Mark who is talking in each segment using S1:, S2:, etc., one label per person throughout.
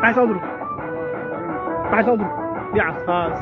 S1: Maxay soo dur, maxay soo dur dhinacaas khaas.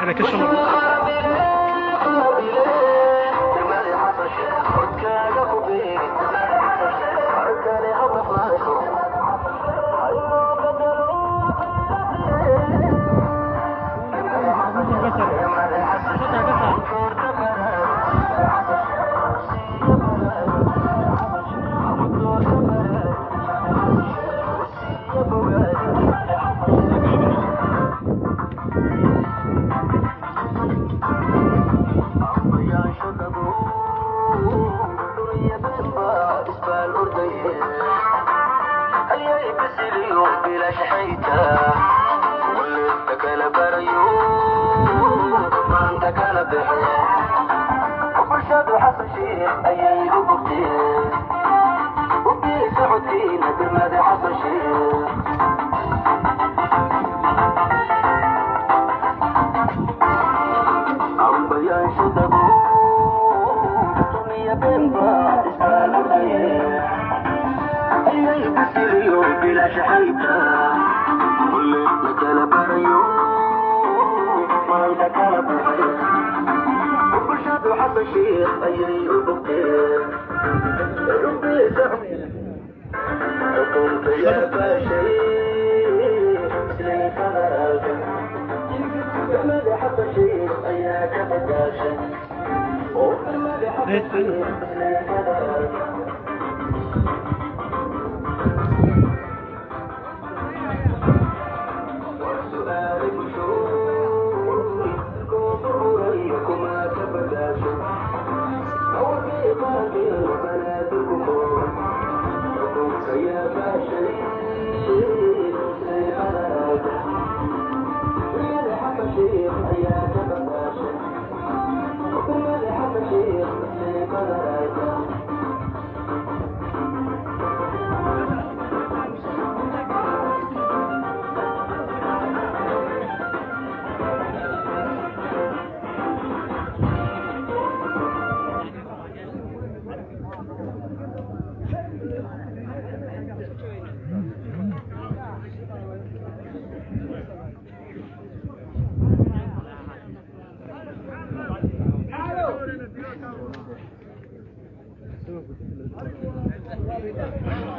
S1: Ana ka shalay.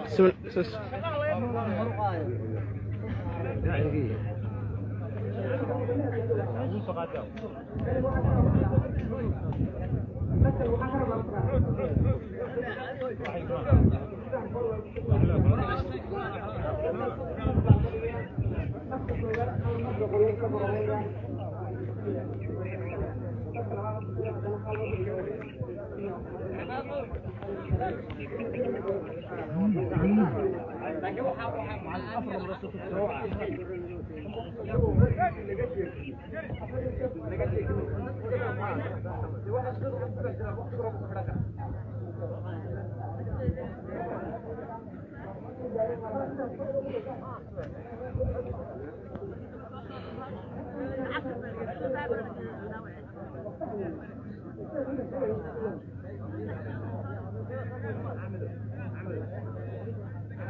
S1: Seven, six.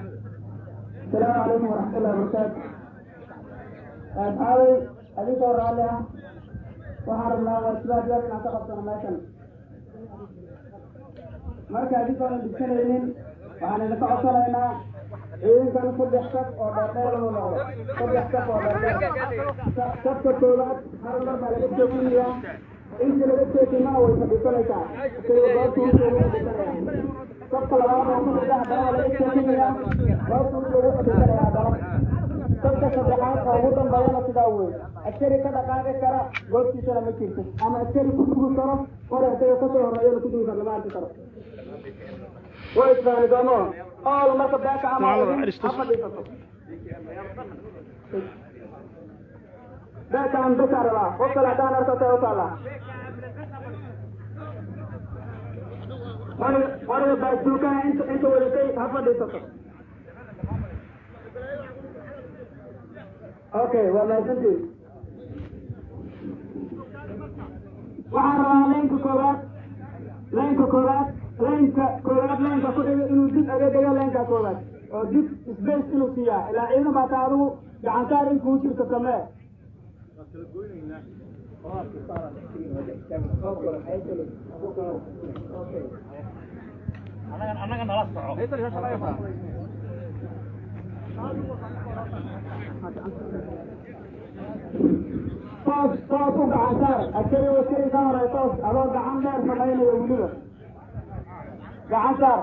S2: Asalaamu calaykum waraxmatullahi wabarakaatu. Asxaabay, adinkoo raalli ah, waxaan rabnaa waajibaad yar inaan ka qabsano meeshan. Marka adinkoonan dhibsanaynin, waxaan idinka codsanaynaa ciidankan saddex saf oo dheerdheer inuu noqdo. Saddex saf oo dheerdheer. Safka koowaad hal mar baa laga joojinayaa. Inta laga joojinana way fadhiisanaysaa, isagoo goobta u jooga fadhiisanaya. Safka labaad oo ku xiga haddana waa laga joojinayaa, goobta u jooga fadhiisanaya haddana. Safka saddexaad oo ugu dambeeyana sidaa wey. Askari ka dhaqaaqi kara goobtiisana ma jirto, ama askari ku dugi karo qori isaga kasoo horeeyana ku dugi karo lama arki karo. Waa isfahmi doono ool. Marka beeka ama ha fadhiisato. Beeka aan besa rabaa, qof kale haddaan arko tay u taallaa. Qoriga, qoriga baasuukaha inta wadatay ha fadhiisato. Okay, waa mahadsantiin. Waxaan rabaa laynka koowaad, laynka koowaad, laynka koowaad, laynka ku xiga inuu dib aga dego laynka koowaad oo dib space inuu siiyaa. Ilaa ciidan baa taa, adigu gacantaar in kuu jirto samee. Toos, toos u gacan saar askari, askari ka horay toos, adoo gacan dheer samaynayo. Weliba gacan saar.